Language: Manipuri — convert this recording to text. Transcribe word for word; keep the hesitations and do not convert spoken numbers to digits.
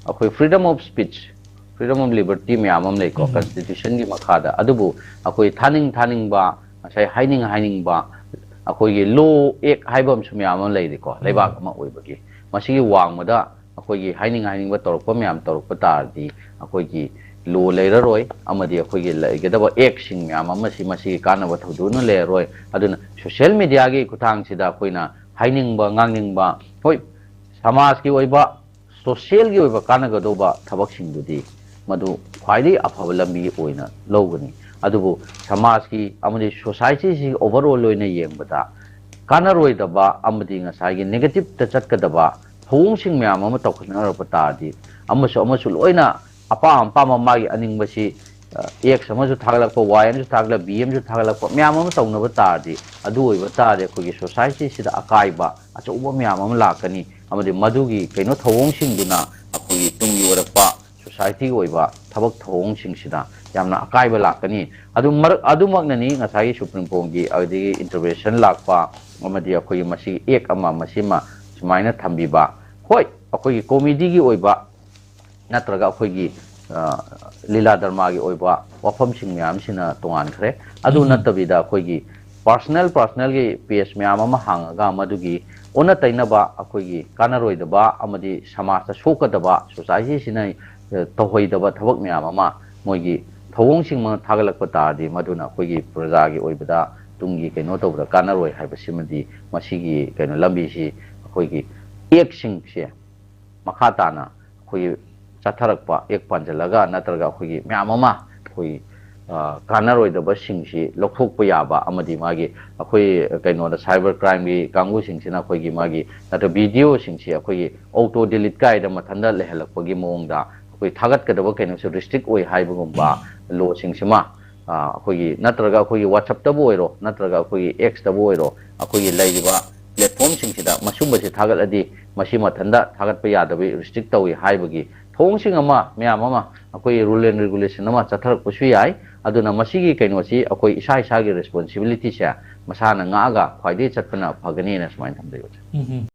ꯑꯩꯈꯣꯏ freedom of speech, freedom of liberty ꯃꯌꯥꯝ ꯑꯃ ꯂꯩꯀꯣ, constitutionꯒꯤ ꯃꯈꯥꯗ꯫ ꯑꯗꯨꯕꯨ ꯑꯩꯈꯣꯏ ꯊꯥꯅꯤꯡ ꯊꯥꯅꯤꯡꯕ, ꯉꯁꯥꯏ ꯍꯥꯏꯅꯤꯡ ꯍꯥꯏꯅꯤꯡꯕ, ꯑꯩꯈꯣꯏꯒꯤ law, act ꯍꯥꯏꯕ ꯑꯃꯁꯨ ꯃꯌꯥꯝ ꯑꯃ ꯂꯩꯔꯤꯀꯣ, ꯂꯩꯕꯥꯛ ꯑꯃ ꯑꯣꯏꯕꯒꯤ꯫ ꯃꯁꯤꯒꯤ ꯋꯥꯡꯃꯗ ꯑꯩꯈꯣꯏꯒꯤ ꯍꯥꯏꯅꯤꯡ ꯍꯥꯏꯅꯤꯡꯕ ꯇꯧꯔꯛꯄ ꯃꯌꯥꯝ ꯇꯧꯔꯛꯄ ꯇꯥꯔꯗꯤ, ꯑꯩꯈꯣꯏꯒꯤ law ꯂꯩꯔꯔꯣꯏ, ꯑꯃꯗꯤ ꯑꯩꯈꯣꯏꯒꯤ ꯂꯩꯒꯗꯕ actꯁꯤꯡ ꯃꯌꯥꯝ ꯑꯃꯁꯤ ꯃꯁꯤꯒꯤ ꯀꯥꯟꯅꯕ ꯊꯧꯗꯣꯛꯅ ꯂꯩꯔꯔꯣꯏ꯫ ꯑꯗꯨꯅ social mediaꯒꯤ ꯈꯨꯠꯊꯥꯡꯁꯤꯗ ꯑꯩꯈꯣꯏꯅ ꯍꯥꯏꯅꯤꯡꯕ, ꯉꯥꯡꯅꯤꯡꯕ, ꯍꯣꯏ, ꯁꯃꯥꯖꯀꯤ ꯑꯣꯏꯕ, socialꯒꯤ ꯑꯣꯏꯕ ꯀꯥꯟꯅꯒꯗꯧꯕ ꯊꯕꯛꯁꯤꯡꯗꯨꯗꯤ ꯃꯗꯨ ꯈ꯭ꯋꯥꯏꯗꯒꯤ ꯑꯐꯕ ꯂꯝꯕꯤ ꯑꯣꯏꯅ ꯂꯧꯒꯅꯤ꯫ ꯑꯗꯨꯕꯨ ꯁꯃꯥꯖꯀꯤ ꯑꯃꯗꯤ societyꯁꯤ overall ꯑꯣꯏꯅ ꯌꯦꯡꯕꯗ ꯀꯥꯟꯅꯔꯣꯏꯗꯕ ꯑꯃꯗꯤ ꯉꯁꯥꯏꯒꯤ negativeꯇ ꯆꯠꯀꯗꯕ ꯊꯧꯑꯣꯡꯁꯤꯡ ꯃꯌꯥꯝ ꯑꯃ ꯇꯧꯈꯠꯅꯔꯛꯄ ꯇꯥꯔꯗꯤ, ꯑꯃꯁꯨ ꯑꯃꯁꯨ ꯂꯣꯏꯅ ꯑꯄꯥꯝ ꯑꯄꯥꯝꯕ ꯃꯥꯒꯤ ꯑꯅꯤꯡꯕꯁꯤ, ꯑ, X ꯑꯃꯁꯨ ꯊꯥꯒꯠꯂꯛꯄ, Y ꯑꯃꯁꯨ ꯊꯥꯒꯠꯂꯛꯄ, B ꯑꯃꯁꯨ ꯊꯥꯒꯠꯂꯛꯄ ꯃꯌꯥꯝ ꯑꯃ ꯇꯧꯅꯕ ꯇꯥꯔꯗꯤ, ꯑꯗꯨ ꯑꯣꯏꯕ ꯇꯥꯔꯗꯤ ꯑꯩꯈꯣꯏꯒꯤ societyꯁꯤꯗ ꯑꯀꯥꯏꯕ ꯑꯆꯧꯕ ꯃꯌꯥꯝ ꯑꯃ ꯂꯥꯛꯀꯅꯤ꯫ ꯑꯃꯗꯤ ꯃꯗꯨꯒꯤ ꯀꯩꯅꯣ ꯊꯧꯑꯣꯡꯁꯤꯡꯗꯨꯅ ꯑꯩꯈꯣꯏꯒꯤ ꯇꯨꯡꯒꯤ ꯑꯣꯏꯔꯛꯄ societyꯒꯤ ꯑꯣꯏꯕ ꯊꯕꯛ ꯊꯧꯑꯣꯡꯁꯤꯡꯁꯤꯗ ꯌꯥꯝꯅ ꯑꯀꯥꯏꯕ ꯂꯥꯛꯀꯅꯤ꯫ ꯑꯗꯨ ꯃꯔꯛ-, ꯑꯗꯨꯃꯛꯅꯅꯤ ꯉꯁꯥꯏꯒꯤ Supreme Courtꯒꯤ ꯑꯗꯒꯤ intervention ꯂꯥꯛꯄ, ꯑꯃꯗꯤ ꯑꯩꯈꯣꯏꯒꯤ ꯃꯁꯤꯒꯤ act ꯑꯃ ꯃꯁꯤꯃ ꯁꯨꯃꯥꯏꯅ ꯊꯝꯕꯤꯕ꯫ ꯍꯣꯏ, ꯑꯩꯈꯣꯏꯒꯤ comedyꯒꯤ ꯑꯣꯏꯕ ꯅꯠꯇ꯭ꯔꯒ ꯑꯩꯈꯣꯏꯒꯤ, ꯑ, ꯂꯤꯂꯥ ꯗ꯭ꯔꯃꯥꯒꯤ ꯑꯣꯏꯕ ꯋꯥꯐꯝꯁꯤꯡ ꯃꯌꯥꯝꯁꯤꯅ ꯇꯣꯉꯥꯟꯈ꯭ꯔꯦ꯫ ꯑꯗꯨ ꯎꯝ꯫ ꯅꯠꯇꯕꯤꯗ ꯑꯩꯈꯣꯏꯒꯤ personal, personalꯒꯤ page ꯃꯌꯥꯝ ꯑꯃ ꯍꯥꯡꯉꯒ ꯃꯗꯨꯒꯤ ꯑꯣꯟꯅ ꯇꯩꯅꯕ, ꯑꯩꯈꯣꯏꯒꯤ ꯀꯥꯟꯅꯔꯣꯏꯗꯕ ꯑꯃꯗꯤ ꯁꯃꯥꯖꯇ ꯁꯣꯛꯀꯗꯕ, societyꯁꯤꯅ, ꯑ, ꯇꯧꯍꯩꯗꯕ ꯊꯕꯛ ꯃꯌꯥꯝ ꯑꯃ ꯃꯣꯏꯒꯤ ꯊꯧꯑꯣꯡꯁꯤꯡ ꯑꯃ ꯊꯥꯒꯠꯂꯛꯄ ꯇꯥꯔꯗꯤ, ꯃꯗꯨꯅ ꯑꯩꯈꯣꯏꯒꯤ ꯄ꯭ꯔꯖꯥꯒꯤ ꯑꯣꯏꯕꯗ ꯇꯨꯡꯒꯤ ꯀꯩꯅꯣ ꯇꯧꯕꯗ ꯀꯥꯟꯅꯔꯣꯏ ꯍꯥꯏꯕꯁꯤꯃꯗꯤ ꯃꯁꯤꯒꯤ ꯀꯩꯅꯣ ꯂꯝꯕꯤꯁꯤ ꯑꯩꯈꯣꯏꯒꯤ actꯁꯤꯡꯁꯦ ꯃꯈꯥ ꯇꯥꯅ ꯑꯩꯈꯣꯏꯒꯤ ꯆꯠꯊꯔꯛꯄ, act ꯄꯥꯟꯁꯤꯜꯂꯒ ꯅꯠꯇ꯭ꯔꯒ ꯑꯩꯈꯣꯏꯒꯤ ꯃꯌꯥꯝ ꯑꯃ ꯑꯩꯈꯣꯏꯒꯤ, ꯑ, ꯀꯥꯟꯅꯔꯣꯏꯗꯕꯁꯤꯡꯁꯤ ꯂꯧꯊꯣꯛꯄ ꯌꯥꯕ, ꯑꯃꯗꯤ ꯃꯥꯒꯤ ꯑꯩꯈꯣꯏ ꯀꯩꯅꯣꯗ cyber crimeꯒꯤ ꯀꯥꯡꯕꯨꯁꯤꯡꯁꯤꯅ ꯑꯩꯈꯣꯏꯒꯤ ꯃꯥꯒꯤ ꯅꯠꯇ꯭ꯔ videoꯁꯤꯡꯁꯤ ꯑꯩꯈꯣꯏꯒꯤ auto delete ꯀꯥꯏꯗ ꯃꯊꯟꯇ ꯂꯩꯍꯜꯂꯛꯄꯒꯤ ꯃꯑꯣꯡꯗ ꯑꯩꯈꯣꯏ ꯊꯥꯒꯠꯀꯗꯕ ꯀꯩꯅꯣꯁꯨ restrict ꯑꯣꯏ ꯍꯥꯏꯕꯒꯨꯝꯕ lawꯁꯤꯡꯁꯤꯃ, ꯑ, ꯑꯩꯈꯣꯏꯒꯤ ꯅꯠꯇ꯭ꯔꯒ ꯑꯩꯈꯣꯏꯒꯤ WhatsAppꯇꯕꯨ ꯑꯣꯏꯔꯣ, ꯅꯠꯇ꯭ꯔꯒ ꯑꯩꯈꯣꯏꯒꯤ Xꯇꯕꯨ ꯑꯣꯏꯔꯣ, ꯑꯩꯈꯣꯏꯒꯤ ꯂꯩꯔꯤꯕ platformꯁꯤꯡꯁꯤꯗ ꯃꯁꯨꯝꯕꯁꯤ ꯊꯥꯒꯠꯂꯗꯤ ꯃꯁꯤ ꯃꯊꯟꯇ ꯊꯥꯒꯠꯄ ꯌꯥꯗꯕꯒꯤ restrict ꯇꯧꯏ ꯍꯥꯏꯕꯒꯤ ꯊꯧꯑꯣꯡꯁꯤꯡ ꯑꯃ, ꯃꯌꯥꯝ ꯑꯃ ꯑꯩꯈꯣꯏꯒꯤ rule and regulation ꯑꯃ ꯆꯠꯊꯔꯛꯄꯁꯨ ꯌꯥꯏ꯫ ꯑꯗꯨꯅ ꯃꯁꯤꯒꯤ ꯀꯩꯅꯣꯁꯤ ꯑꯩꯈꯣꯏ ꯏꯁꯥ ꯏꯁꯥꯒꯤ responsibilityꯁꯦ ꯃꯁꯥꯅ ꯉꯥꯛꯑꯒ ꯈ꯭ꯋꯥꯏꯗꯒꯤ ꯆꯠꯄꯅ ꯐꯒꯅꯤꯅ ꯁꯨꯃꯥꯏꯅ ꯊꯝꯖꯩ, ꯑꯣꯖꯥ꯫ ꯎꯝ ꯍꯝ꯫